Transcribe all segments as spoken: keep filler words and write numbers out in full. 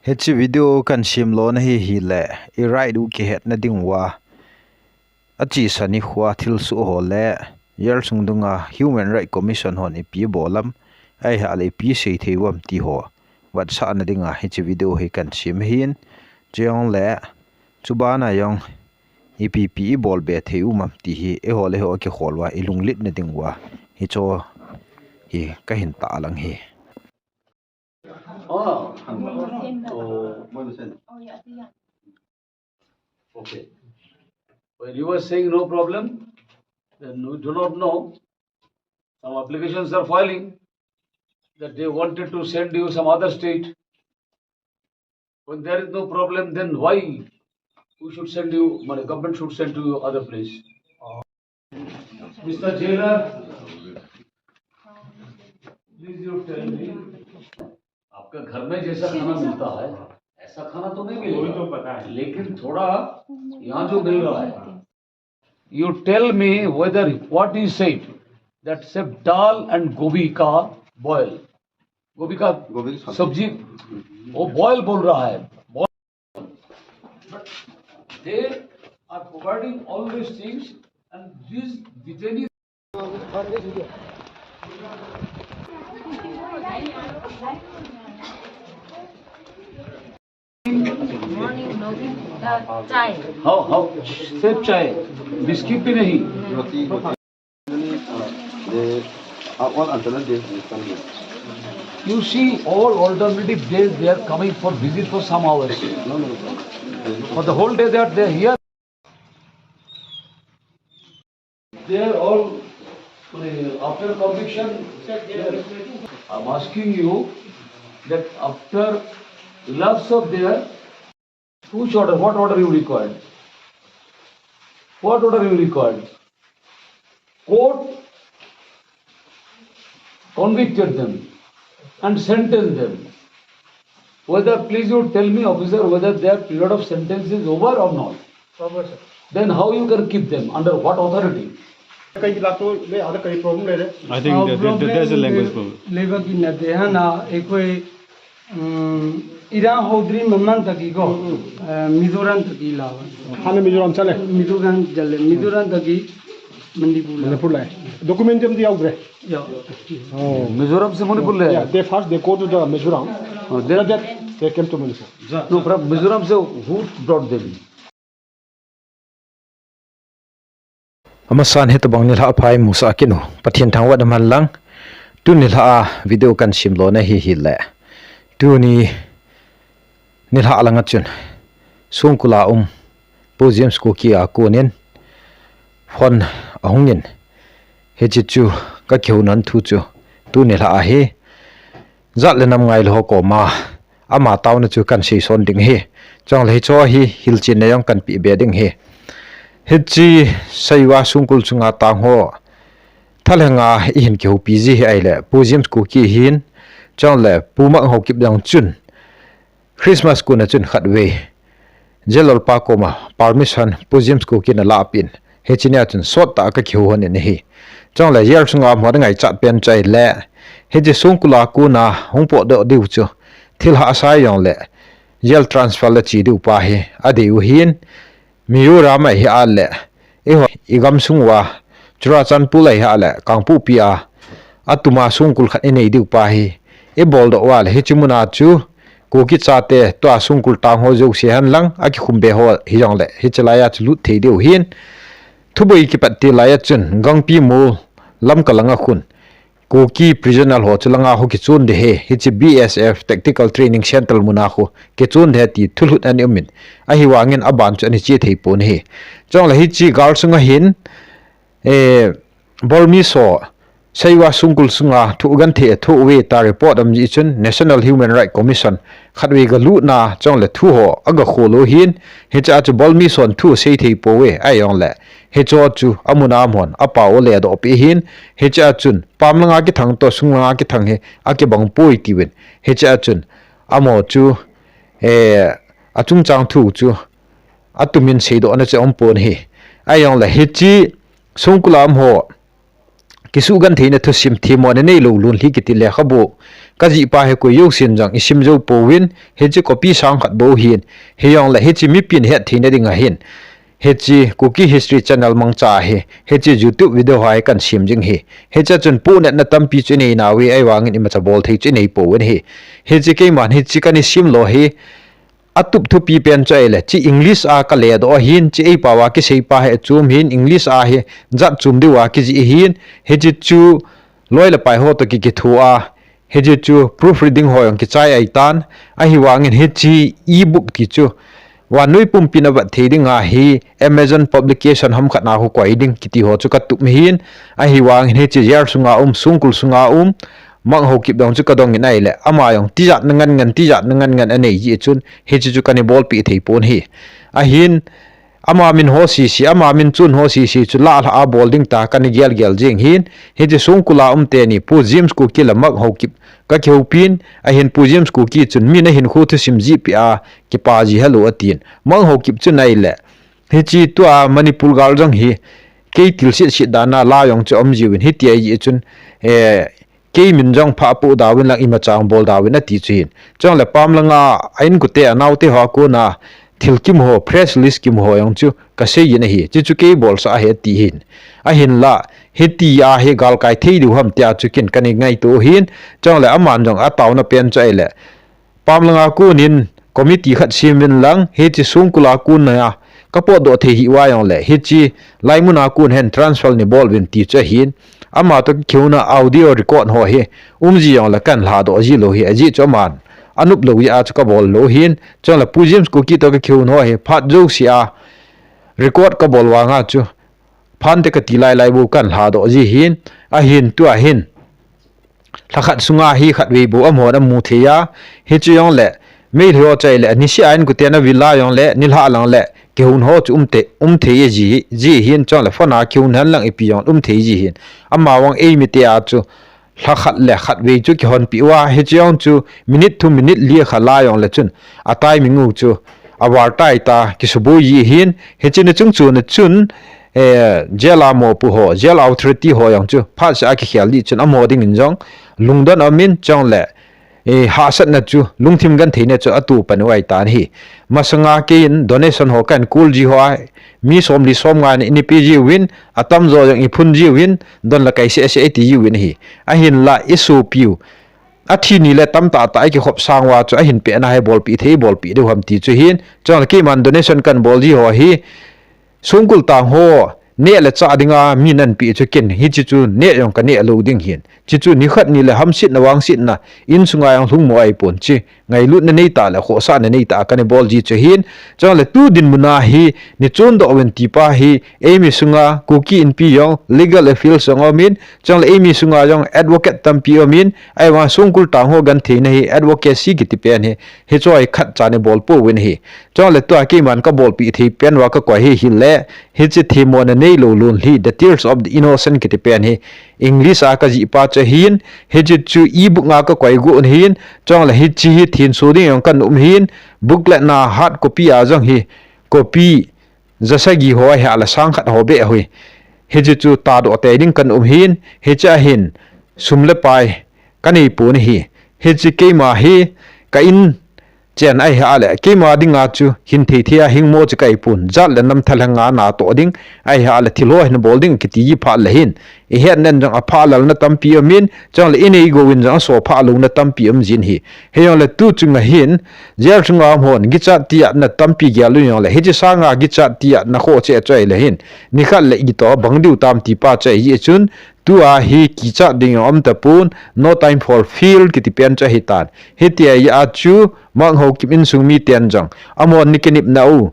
Hiche video kahin sem lona hi hile, i right u kihetna diuva, achesa nikhoa thilsoh ho le, jail sung dunga Human Rights Commission hon ipi abol ham, ahileh ipi seithei uvam ti ho vetsahna dinga hiche video hi kahin sem ahin, chujongle, chubana jong ipi ipi ibol be thei um ham ti hi, eiho le eiho kikholna, ilungletna diuva, hiche hi kahin tahlang hi. Ah. Oh. Okay. When you were saying no problem, then we do not know. Some applications are filing that they wanted to send you some other state. When there is no problem, then why we should send you, mane, government should send to you other place? Mister Jailer, please you tell me, आपका घर में जैसा खाना मिलता है, ऐसा खाना तो नहीं मिलेगा। वही तो पता है। लेकिन थोड़ा यहाँ जो मिल रहा है, you tell me whether what he said, that सिर्फ दाल and गोभी का boil, गोभी का गोभी की सब्जी। सब्जी, वो boil बोल रहा है, boil। But they are providing all these things, and this Jiteni Morning, no, uh, chai. How, how? सिर्फ चाय, बिस्किट भी नहीं। They are all alternate days they come here. You see, all alternative days they are coming for visit for some hours. No, no, no. For the whole day they are, they are here. They are all, uh, after conviction, they are, I'm asking you that after lapse of their, which order, what order you required? What order you required? Court convicted them and sentenced them. Whether, please you tell me, officer, whether their period of sentence is over or not. Over, sir. Then how you can keep them? Under what authority? ꯀꯩꯒꯤ ꯂꯥꯛꯇꯣꯏ ꯂꯩ, ꯑꯥꯗ ꯀꯔꯤ problem ꯂꯩꯔꯦ? I think that, that, that, that's a language problem. ꯂꯩꯕꯒꯤ ꯅꯠꯇꯦ, ꯍꯥꯟꯅ ꯑꯩꯈꯣꯏ, ꯎꯝ, ꯏꯔꯥꯡ ꯍꯧꯗ꯭ꯔꯤ ꯃꯃꯥꯡꯗꯒꯤꯀꯣ, ꯎꯝ, ꯎꯝ꯫ ꯑ, ꯃꯤꯖꯣꯔꯥꯝꯗꯒꯤ ꯂꯥꯛꯑꯣ꯫ ꯍꯥꯟꯅ ꯃꯤꯖꯣꯔꯥꯝ ꯆꯠꯂꯦ? ꯃꯤꯖꯣꯔꯥꯝ ꯆꯠꯂꯦ, ꯃꯤꯖꯣꯔꯥꯝꯗꯒꯤ ꯃꯅꯤꯄꯨꯔ ꯂꯥꯛꯑꯣ꯫ ꯃꯅꯤꯄꯨꯔ ꯂꯥꯛꯑꯦ꯫ Document ꯑꯝꯇ ꯌꯥꯎꯗ꯭ꯔꯦ? ꯌꯥꯎ-, ꯑꯣ꯫ ꯃꯤꯖꯣꯔꯥꯝ ꯁꯦ ꯃꯅꯤꯄꯨꯔ ꯂꯥꯛꯑꯦ? Yeah, they first they go to the Mizoram. Oh, then After that, they came to Manipur. No, from Mizoram se who brought them? Amasan hitobang nilhah phai musah kinu. Pathen thangvah na man lang. Tuni nilhah a video kahin sem lona hi hile. Tuni nilhah langa chun songkul a um Pu James Kuki a konin phone ahungin, hiche chu kakihou nan thu chu tuni nilhah a hi jat le nam ngailou ho koma ama taona chu kahin seison ding ahi. Chule hiche hi hilchenna jong kahin peh be ding ahi. Hiche Saiwa songkul chunga tang ho thalhenga ihin kihoupi ji hi ahile Pu James Kuki hin, chule Pu Manghaokip jong chun Christmas kona chun khatvei jail lolpa koma permission Pu James Kuki in alah peh in, hiche nia chun sottah a kakihou lhonin ahi. Chule jail sunga um ho ngaichat pen chu ahile, hiche songkul a kona hung potdoh diu chu thil hahsa jongle jail transfer la che diu pa hi adei u ahin, Mizoram ahi ahile, eiho, igamsung uva, Churachandpur ahi ahile, Kangpokpi a, atuma songkul khat inei diu pa hi, iboldoh uva le, hiche muna chu, Kuki chate, tua songkul tang ho jouse henlang, akikhum be ho hijongle, hiche laiya chu lut thei diu ahin, thuboi kipat ti laiya chun, Gangpimol, Lamka langa khun, Kuki prisoner ho chu langa ho kichon ding ahi, hiche B S F Tactical Training Center muna ho kichon ding ahi ti thulhut ana umin, ahivangin aban chu ana che thei pon ahi. Chule hiche gal sunga hin, eh, Bolmi so, Saiwa songkul sunga thu genthei athoh uve tia report aum jeh chun National Human Rights Commission khatvei galutna chule thu ho agakhol u ahin, hichea chu Bolmi son thu asei thei pouve, ahijongle hiche chu amuna amahon apao aledoh peh ahin, hichea chun pam langa kithang toh sung langa kithang hi akibang poi tiuvin, hichea chun amaho chu, eh, achungchang thu chu atumin seidohna chu aumpon ahi. Ahijongle hiche songkul a um ho kisugentheina thusim themmo ana neilou lonlhi kiti lekhabu kajih pa hi koi jousen jong isim jou pouvin, hiche copy sang khat bou hin, hijongle hiche mipin het theina dinga hin, hiche Kuki History Channel mangcha hi, hiche YouTube video hi kan sem jing hi. Hiche chun punetna tampi chu inei nauve, ahivangin imacha bol thei chu inei pouvin ahi. Hiche keiman hiche kana sem lou hi, atup thupi pen chu ahile, hiche English a kaledoh ahin, hiche eipao a kisei pa hi achom hin, English a hi jat chom diu a kijih ahin, hiche chu loi le pai ho toh ki, kitho a, hiche chu proofreading ho jong kichai ahitan, ahivangin hiche e-book ti chu vannoi pumpin avet thei dinga hi Amazon publication ham khat na khu koi ding kiti ho chu katup ahin, ahivangin hiche jail sunga um, songkul sunga um Mang Haokip jong chu kadongin ahile, ama jong tijatna ngan ngan, tijatna ngan ngan anei jeh chun, hiche chu kana bolpeh thei pon ahi. Ahin, ama min ho sese, ama min chon ho sese chu lah lhah a bol ding tia kana gel gel jeng ahin, hiche songkul a um teni, Pu James Kuki le Mang Haokip kakihoupin, ahin Pu James Kuki chun min ahinkho thusim jeh peh a kipa ji helou atin. Mang Haokip chun ahile, hiche tua Manipur gal jong hi, kei tilset set dan a la jong chu aum jiuvin, hitia ahi jeh chun, eh, kei min jong phah poh dauvin lang imacha bol dauvin ati chu ahin. Chule pam langa a inkote, anaote ho a kona thil kimu ho, press release kimu ho jong chu kasei in ahi. Hiche chu kei bolsah ahi ati ahin. Ahinla, hitia hi galkai thei diu ham tia chu ken kana ngaito ahin. Chule aman jong ataona pen chu ahile, pam langa konin committee khat sem uvin lang, hiche songkul a kona kapotdoh thei hih uva jongle, hiche laimun a kon hin transfer neibol uvin ti chu ahin. Ama toh kakihona audio record ho hi um ji jongle kan lhadoh ji lou ahi, ajeh chu aman anop lou jeh a chu kabol lou ahin. Chule Pu James Kuki toh kakihon ho hi phat jouse a record kabol vanga chu phante kati lai lai bou kan lhadoh ji ahin. Ahin tua hin lhakhat sunga hi khatvei bou amahon amu thei a, hichu jongle Meitei ho chu ahile niseh a inkoten avil a jongle nilhah lang le kihon ho chu um thei, um thei ahi ji, ji ahin. Chule phone a kihon henlang ipi jong um thei ji ahin. Amavang eimite a chu lhakhat le khatvei chu kihonpeh uva, hichu jong chu minute thum, minute li akha la jongle chun a timing u chu aval tai tia kisuboi ji ahin. Hiche ni chungchon a chun, eh, jail a mopo ho, jail authority ho jong chu phatseh a kikhel ding chun amaho dingin jong lungdon aumin, chule, eh, hahsatna chu, lungthim gentheina chu atoh pan u ahitan ahi. Masanga keiin donation ho kahin call ji ho a, mi somli somnga in eipeh jiuvin, atamjo jong eiphun jiuvin, don le kai seh seh eiti jiuvin ahi. Ahinla isopiu athi ni le tamtah tah a ikikhop sang uva chu ahin pehna hi bolpeh thei, bolpeh diu ham ti chu ahin. Chule keiman donation kahin bol ji ho hi songkul tang ho neh le chah dinga min ahin peh chu ken hiche chu neh jong kaneh lou ding ahin. Hiche chu nikhat ni le hamsetna vangsetna insunga jong lhung mo ahipon, hiche ngailutna neitah le khohsahna neitah a kana bol ji chu ahin. Chule tu dinmun a hi neichondoh uvin ti pa hi eimi sunga Kuki Inpi jong Legal Affairs jong aumin, chule eimi sunga jong advocate tampi aumin, ahivang songkul tang ho gentheina hi advocacy kiti pen hi, hichu hi khatcha neibol pouvin ahi. Chule tua keiman kabolpeh thei pen uva kakoi hi ahile, hiche themmona neilou lonlhi, The Tears of the Innocent kiti pen hi English a kajih pa chu ahin, hiche chu e-book a kakoi got ahin, chule hiche hi thenso ding jong kahin um ahin, booklet na hard copy a jong hi copy jasagi ho ahile sangkhat ho beh ahi. Hiche chu tahdoh tei ding kahin um ahin, hiche a hin sum le pai kanei pon ahi. Hiche keima hi ka in chen ahile keima dinga chu hin thei thei a hingmo chu kahi pon, jat le nam thalheng a natoh ding ahile thil ho hin bol ding kiti ji phat le hin, ihetna in jong aphah lalna tampi aumin, chule inei gouvin jong asophah louna tampi um jin ahi. Hijongle tu chunga hin jail sunga um hon kichat tijatna tampi gel u jongle, hiche sanga kichat tijatna khoh cheh chu ahile hin, nikhat le itoh bang diu tam ti pa chu ahi jeh chun, tua hi kichat ding jong um tapon, no time for fear kiti pen chu ahitan. Hitia chu Mang Haokip insung miten jong amahon kinepna u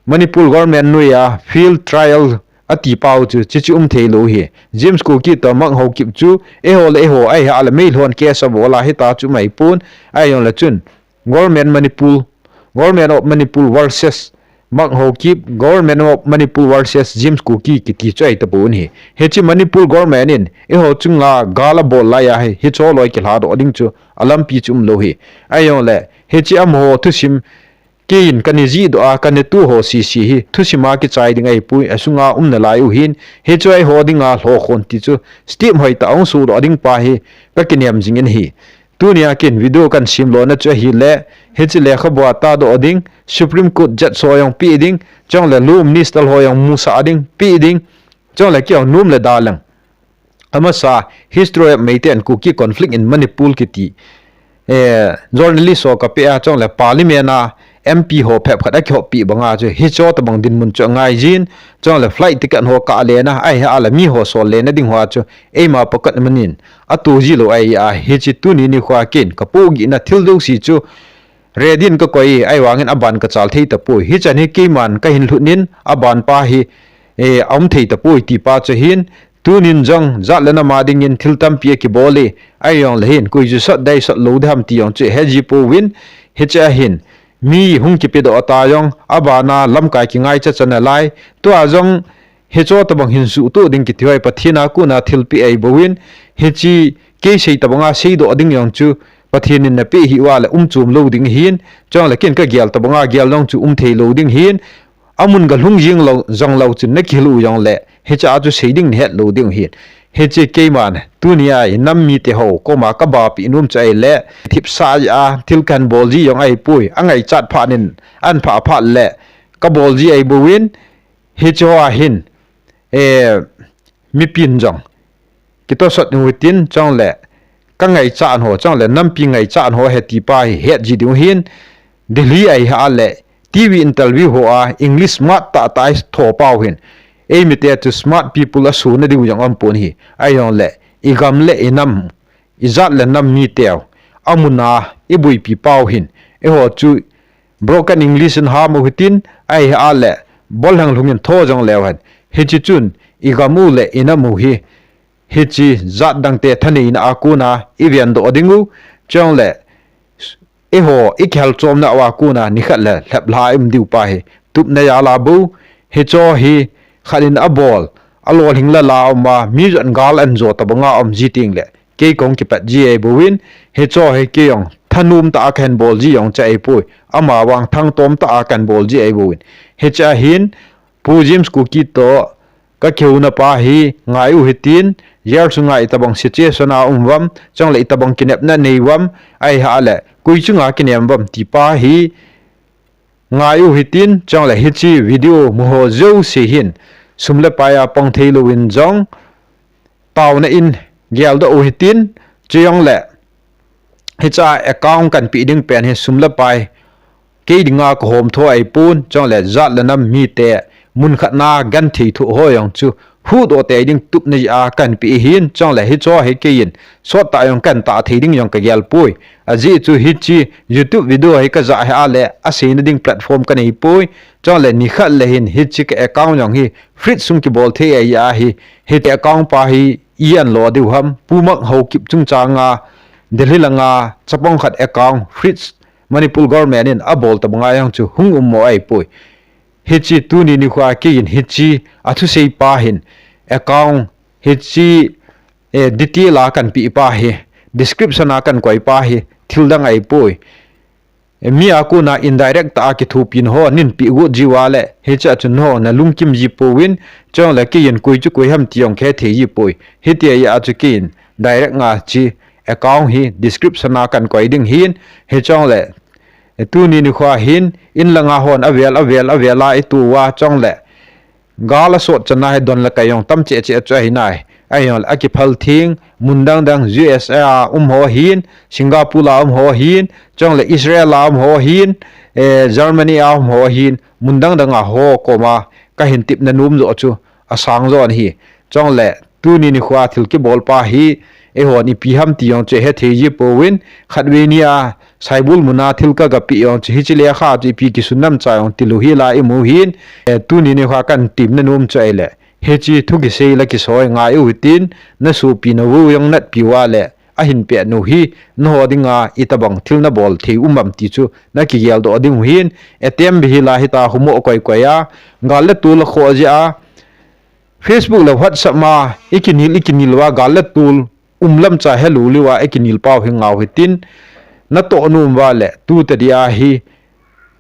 Manipur government noiya fear trial ati pau chu, hiche chu um thei lou ahi. James Kuki toh Mang Haokip chu eiho le eiho ahile Meiteihon case abol a hita chu um ahipon, ahijongle chun Government Manipur, Government of Manipur versus Mang Haokip, Government of Manipur versus James Kuki kiti chu ahi tapon ahi. Hiche Manipur government in eiho chunga gal abol laiya hi, hiche loi kilhadoh ding chu alampi chu um lou ahi. Ahijongle hiche amaho thusim keiin kana jihdoh a kana toh ho sese hi thusim a kichai ding ahipoi, asunga um nalai u ahin, hichu eiho dinga lhokhom ti chu step hoitah a hung sohdoh ding pa hi kakinem jingin ahi. Tunia ken video kan sim lona chu ahile, hiche lekhabua tahdoh ding, Supreme Court judge ho jong pe ding, chule Law Minister ho jong musah ding, pe ding, chule kei jong nom le da leng. Amasa, History of Meitei and Kuki Conflict in Manipur kiti, eh, journalist ho kapeh a, chule Parliament a M P ho phep khat akihop pi banga chu, hicho tabang dinmun chu angai jin, chule flight ticket ho kah lena, ahi a le mi ho sol lena ding hoa chu, eima pocket money in atoh ji lou ahi a, hiche tuni nikhoa ken kapohgihna thil jouse chu ready in kakoi, ahivangin aban kachal thei tapoi. Hichan hi keiman kahin lhut in, aban pa hi, eh, aum thei tapoi ti pa chu ahin, tunin jong jat le nam a dingin thil tampi akibol e, ahijongle hin, koi chu sot ding sot lou ding ham ti jong chu ahe ji pouvin, hiche ahin, mi hung kipedoh ta jong, abana lamkai kingaicha chan alai, tua jong, hicho tabang hin suhtoh ding kiti ho hi Pathen a kona thilpeh ahi bouvin, hiche kei sei tabanga seidoh ding jong chu Pathen in napeh hih uva le um chom lou ding ahin, chule ken kagel tabanga gel jong chu um thei lou ding ahin, amun galhung jing lou, jong lou chun nakihil u jongle, hiche a chu sei ding nahet lou ding ahin. Hiche keiman, tunia inam mite ho koma kabapeh nom chu ahile, thipsah a thil kahin bol ji jong ahipoi, angaichat phat in, aphah phat le, kabol ji ahi bouvin, hiche hoa hin, eh, mipin jong kitosot u hitin, chule kangaichat ho, chule nampi ngaichat ho ahi ti pa hi het ji diu ahin, Delhi ahi a le, T V interview hoa English smart tahtah a atho pau hin, eimite chu smart people asona diu jong aumpon ahi, ahijongle, igam le inam, ijat le nam miteu, amun a iboipi pau hin, eiho chu broken English in ham u hitin, ahi a le, bolhang lhungin tho jong leu hen. Hiche chun, igam u le inam u hi, hiche jat dangte thaneina a kona ivendoh ding u, chule, eiho ikihal chomna uva kona nikhat le lheplha a i um diu pa hi, tupna jal a bou, hicho hi khat in abol, alolhing lal a um a, mi jat gal anjo tabanga um ji tengle, kei kahung kipat ji ahi bouvin, hicho hi kei jong thanom tah a kahin bol ji jong chu ahipoi, amavang thangtom tah a kahin bol ji ahi bouvin. Hiche ahin, Pu James Kuki toh kakihouna pa hi ngai u hitin, jail sunga itobang situation a um uvam, chule itobang kinepna nei uvam, ahi a le, koi chunga kinem uvam ti pa hi ngai u hitin, chule hiche video mu ho jouse hin, sum le pai a pang thei louvin jong, taona in geldoh u hitin, chujongle, hiche a account kahin peh ding pen hi sum le pai, kei dinga kahom tho ahipon, chule jat le nam mite, mun khat na genthei thoh ho jong chu, huhdoh tei ding tupna jeh a kahin peh ahin, chule hicho hi kei in, sot tah jong kahin tah thei ding jong kagel poi. Ajeh chu hiche YouTube video hi kajah ahi a le, aseina ding platform kanei poi, chule nikhat le hin hiche ka account jong hi fridge sung kibol thei ahi a hi, hiche account pa hi i anlo diu ham, Pu Mak Haokip chungchanga Delhi langa chapang khat account fridge Manipur government in abol tabanga jong chu hung um mo ahipoi. Hiche tuni nikhoa kei in hiche athusei pa hin account hiche, eh, detail a kahin peh pa hi, description a kahin koi pa hi, thil dang ahipoi. Eh, mi a kona indirect tah a kithopina ho nin peh got ji uva le, hiche a chun nangho nalungkim ji pouvin, chule kei in koi chu koi ham ti jong kahe thei ji poi. Hitia chu kei in direct nga hiche account hi description a kahin koi ding ahin, hichule, eh, tuni nikhoa hin, in langa hon avel, avel, avel a itoh uva chule, gal asot chana hi don le kai jong tam cheh cheh chu ahi nai. Ahijongle akiphal theng, mun dang dang U S A a um ho ahin, Singapore a um ho ahin, chule Israel a um ho ahin, eh, Germany a um ho ahin, mun dang dang a ho koma kahin tepna nom joh chu asang jo ahi. Chule, tuni nikhoa thil kibol pa hi, eihon ipi ham ti jong chu ahe thei ji pouvin, khatvei nia, Saibol muna thil kagapeh jong chu hiche lekha chu ipi kisun ham cha jong tilou hi la imu ahin, eh, tuni nikhoa kahin tepna nom chu ahile, hiche thu kisei le kisoi ngai u hitin, nasopi navou jong natpi uva le, ahin pet nau hi, nangho dinga itobang thil nabol thei um am ti chu nakigeldoh ding u ahin, attempt beh hi la hita humo koi koi a, gal le tol akhoh jeh a, Facebook le WhatsApp ma ikinel, ikinel uva gal le tol um lam cha helou leuva ikinel pau hi ngau hitin, natoh nom uva le tu tadi a hi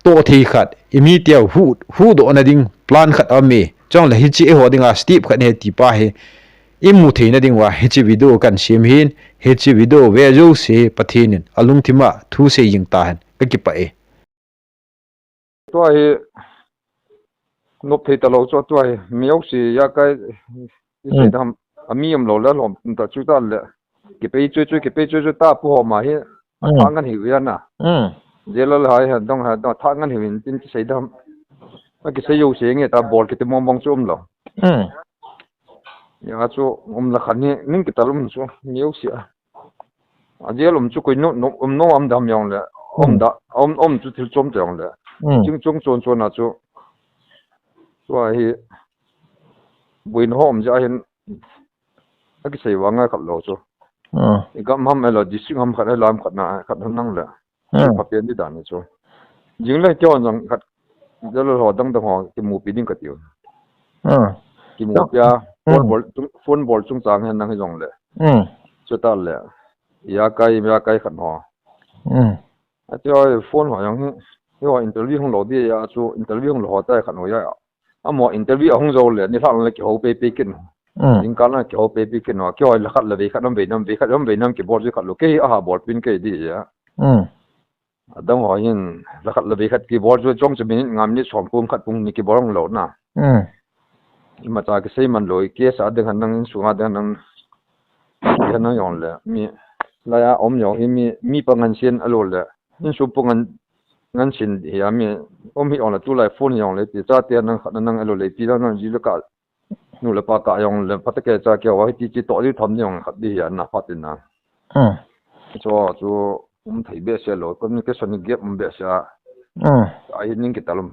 toh thei khat, imiteu hu, huhdohna ding plan khat aume, chule hiche eiho dinga step khat ahi ti pa hi, Imu theina diuva hiche video kahin sem ahin, hiche video ve jouse Pathen in alungthim a thu sei jing tahen, kakipah e. Tua hi nop thei talou chu tua hi mi jouse ijakai isei dam, ami umlou le lom ta chu ta le. Kipei chu chu, kipei chu chu ta pu ho ma hi. Tha ngan hiu ahi na. Jela le hai han dong ha dong tha ngan hiu in tin kisei dam. Akisei jouse nge ta bol kiti mong mong chu umlou. Achu umla khan hi ning kital um chu mi jouse a. Ajeh um chu koi nu, nu, um nom dam jong le. Um da, um, um chu thil chom te jong le. Ching chung chon chon a chu. Tua hi. Buin hom ja hin. Akisei vang a khat lou chu. I gam ham elo, district ham khat, lam khat na, khat nang le. Pha pian di dan chu. Jing le kyo jong khat. Jalo ho dang dang ho, kimupi ding kati u. Kimupi a, phone bol, phone bol chungchang hen nang hi jong le. Chu ta le. Ijakai, ijakai khat ho. Ati oi phone ho jong hi. Hi ho interview hung lou di a chu, interview hung lou ho ta khat ho ja. Amaho interview ahung jou le, ni lhah le kihou pei pei kin. Jingkah le kihou pei pei kin ho. Kihou le khat le vei khat nam vei nam, vei khat nam vei nam kibol ji khat lou. Kei aha bol pin kei di a. Adang ho hin, le khat le vei khat kibol chu chong chu minute nga minute som kum khat pung ni kibol hung lou na. Imacha kisei man lou, case a ding han nang, insung a ding han nang, han nang jong le. Mi, laiya um jong hi mi, mi pa ngan sin a lou le. Insung pa ngan, ngan sin hi a mi, um hi jong le tulai phone jong le, ti chate nang khat nang a lou le, ti nang nang ji le ka. Nu le pa ka jong le, phatah kei cha kei wa, ti ti to di tham jong khat di hi a na phat in na. Chu, chu, um thei behseh lou, communication gap um behseh a. Ahi ning kital um.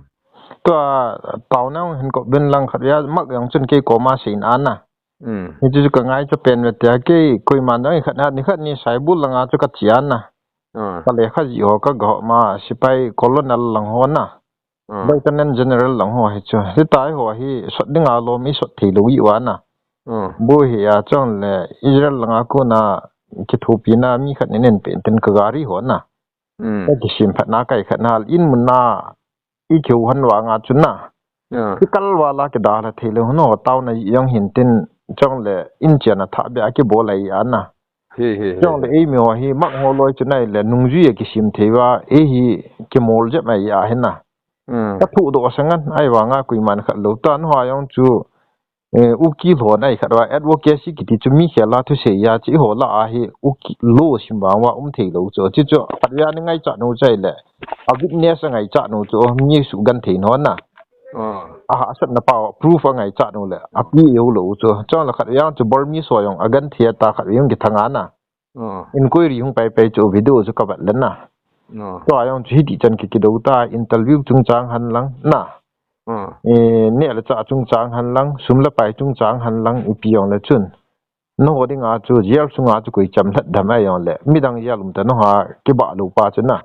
Tua, tao nang hin ko bin lang khat ya, mak jong chun kei koma sin a na. Hichu chu ka ngaicha pen ve tia kei, koiman jong khat na, ni khat ni Saibul langa chu ka chi a na. Ka lekha jih ho ka ga ho ma, sipai colonel lang ho na. Lieutenant General lang ho hi chu. Hitia ho hi sot dinga lom i sot thei lou i u a na. Bu hi a chong le Israel langa kona kithopina mi khat nin en pen tin ka gari ho na. Ka kisim phat na kai khat na in mun na i keu han vanga chu na. Ki kal vala kidalha thei lou no tao na i jong hin tin chong le in chian a tha be a kibol ai a na. Chong le ei mi ho hi mak ho loi chu nai le nungjui a kisim thei va ei hi kimol jep mai a hi na. Ka thu do sa ngan ai vanga koiman khat lou tan ho a jong chu, eh, ukil ho nai khat va advocacy kiti chu mi khel a thusei a chi ho la a hi ukil lo sim vang va um thei lou chu. Chi chu khat via ni ngaicha nu chai le. A witness a ngaicha nu chu mi su gan thei no na. A hahsatna pa proof a ngaicha nu le. A pi eu lou chu. Chong le khat via chu Burmese ho jong a gan thei ta khat via jong kithang a na. Inquiry hung pai pai chu video chu ka vat le na. Tua jong chu hiti chan ki kido ta interview chungchang han lang na. Eh, neh le chah chungchang han lang, sum le pai chungchang han lang ipi jong le chun. Nangho dinga chu jail sunga chu koi chamlhat dam a jong le midang jail um ta nangho kibah lou pa chu na.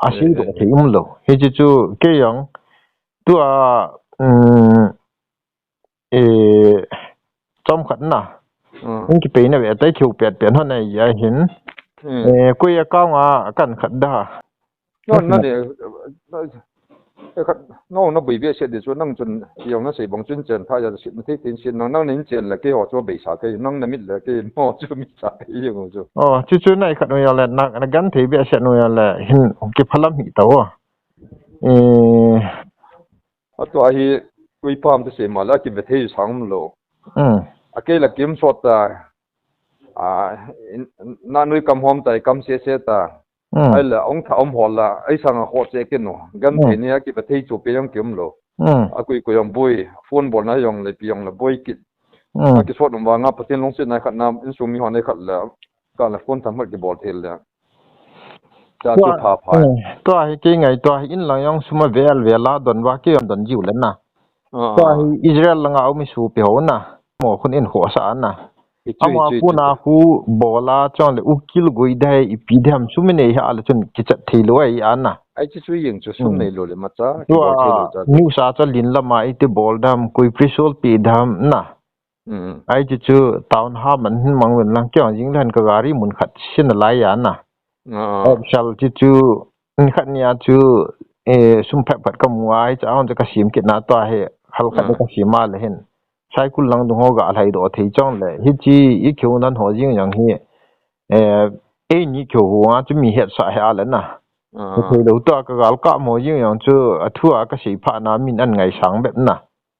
A sei doh thei um lou. Hichi chu kei jong tua, um, eh, chomkhat na. Hung kipeina ve tai kiu pet pet hon ai a hin. Eh, koi account a kan khat da. No, no, ne, eh, khat, no, na bui behseh di chu nang chun, jong na sei bang chun chen tha ja sit na thei tin sit nang, nang nin chen la kei ho chu beisa kei, nang na mit la kei, no chu mit sa kei jong chu. Oh, chu chu nai khat no ya le na, na gan thei behseh no ya le hin kiphalam hi ta o. Eh, Atua hi, koi pam te sei ma la, kive thei sang um lou. A kei la kim sot ta, a, in, na nui kam hom ta, kam se se ta. Ai la, ong tha om hol la, ai sang a hot che kin no. Gan thei ni a kive thei chu pe jong ki um lou. A koi koi jong boi, phone bol na jong le pi jong le boi kit. A kisot um vanga Pathen lungset na khat na, insung mi ho na khat la, ka la phone tham khat kibol thei le. Cha chu pha pha. Tua hi kei ngai tua hi in lang jong sum a vel vel a don va kei jong don jiu le na. Tua hi Israel langa um i supi ho na. Mo khun in khosa na. Ama puna khu bola chong le ukil goi dai ipi dam sum nei ha le chun kichat thei lou ai a na. Ai chu chu jeng chu sum nei lou le ma cha. Tua news a cha lin lama iti bol dam koi prisol pi dam na. Ai chu chu town ha man hin mang ven lang kei jing le han ka gari mun khat sin a lai a na. Opsal chu chu in khat ni a chu, eh, sum phat phat ka mu ai cha hon cha ka sim kit na tua he hal khat ni ka sim a le hin. Saikul lang dung ho ga lhai doh thei chang le. Hichi i keu nan ho jing jang hi. Eh, ei ni keu ho nga chu mi het sa he a le na. Ah. Thei lo ta ka gal ka mo jing jang chu a thu a ka sei pha na min an ngai sang bep na.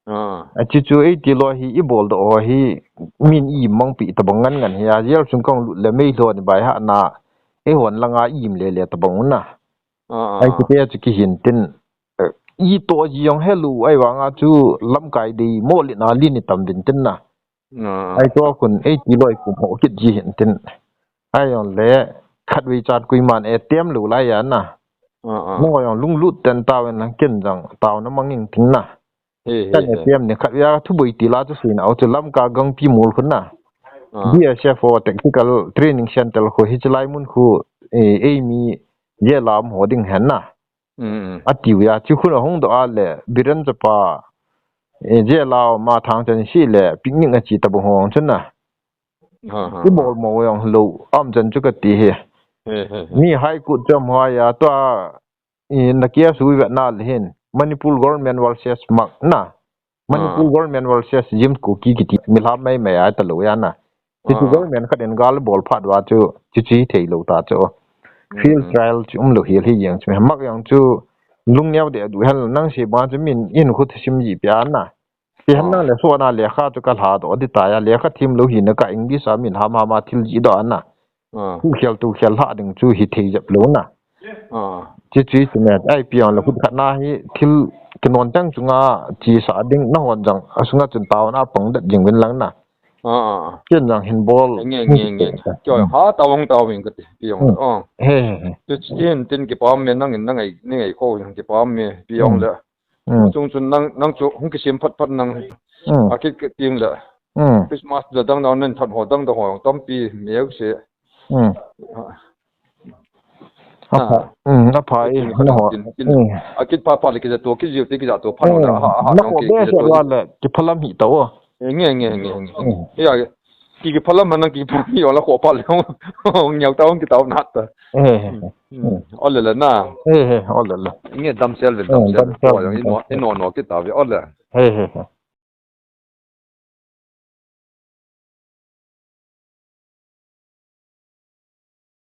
Ah. A chu chu ei ti lo hi i bol doh ho hi min i mang pi ta bang ngan ngan hi a jel chung kong lut le mei lo ni bai ha na. Ei hon langa im le le ta bang na. Ah, ah, ai ah. Kite chu ki hin tin. Eh, i to ji jong he lu ai wanga chu lamkai dei mo li na li ni tam vin tin na. Ah. Ai to kun ei ti loi kum ho kit ji hin tin. Ai jong le khat wei chat kui man e tem lu lai ya na. Ah, ah. Mo jong lung lut ten tao en lang ken jang tao na manging tin na. He, he, kan he. Tem ni khat ya thu boi ti la chu sin au chu lamka gang pi mul khun na. Ah. B S F o Tactical Training Center khu hi chu lai mun khu, eh, ei mi je lam ho ding hen na. Mm, mm. A tiu ya, chu khun a hung doh a le, Biren chapa, eh, je lau ma thang chan si le, picnic a chi ta bu hong chun na. Ha, ha, i bol ha. Mo yang lo, am chan chu ka ti he. He, he, he. Mi hai kut cham hua ya, tua, eh, na kia sui vet na le hin. Manipur government versus mak na. Manipur, ah, government versus James Kuki kiti milham mai mai a ta lo ya na. Ti chu, ah, government khat in gal bol phat wa chu chu chi thei lo ta chu. Field, mm, trial chu um lo hi hi yang chu mak yang chu lung neo de du hel nang si ba chu min in khu thisim ji pia na. Ti han, ah, nang le so na le kha chu ka lha do di ta ya le kha thim lo hi na ka English a min ha ma ma thil ji do na. Ah. Khu khel tu khel lha ding chu hi thei jep lo na. Ah. Chi chi chu me ai piang le khut khat na hi thil kinon tang chunga chi sa ding na hon jang a sunga chun tao na pang dat jing vin lang na. Ah, ah, ah. Chen jang hin bol. Nge, nge, nge. Kyo ha tao hong tao vin ka ti piang. Hmm. Ah. He, he, he. Chu chin tin kipam me nang in nang ai ni ngai ko jang kipam me piang, hmm, le. Hmm. Chung chun nang, nang chu hung kisim phat phat nang. Hmm. A kit kit ting le. Hmm. Christmas le dang dang nen than ho dang dang ho tampi meu se. Hmm. Ah. A pha, ah, hmm, a pha e, tin, na ho. Tin, tin. Hmm. A kit pha pha le kija to, kija to, kija to pha, hmm, na ha, ha, na ho be se wa le, ki phalam hi ta o. Eh, nge, nge, nge, nge. Hmm. Ya, ki, ki phalam na ki pha hi wa la ko pha le. Ngiau ta ong ki ta na ta. Eh, eh, eh. Hmm. Hmm. Ole le na. Eh, eh, ole le. Nge dam sel ve, hmm, dam sel. Dam sel. Ko ya, ino, ino no ki ta ve, ole. Eh, eh, eh.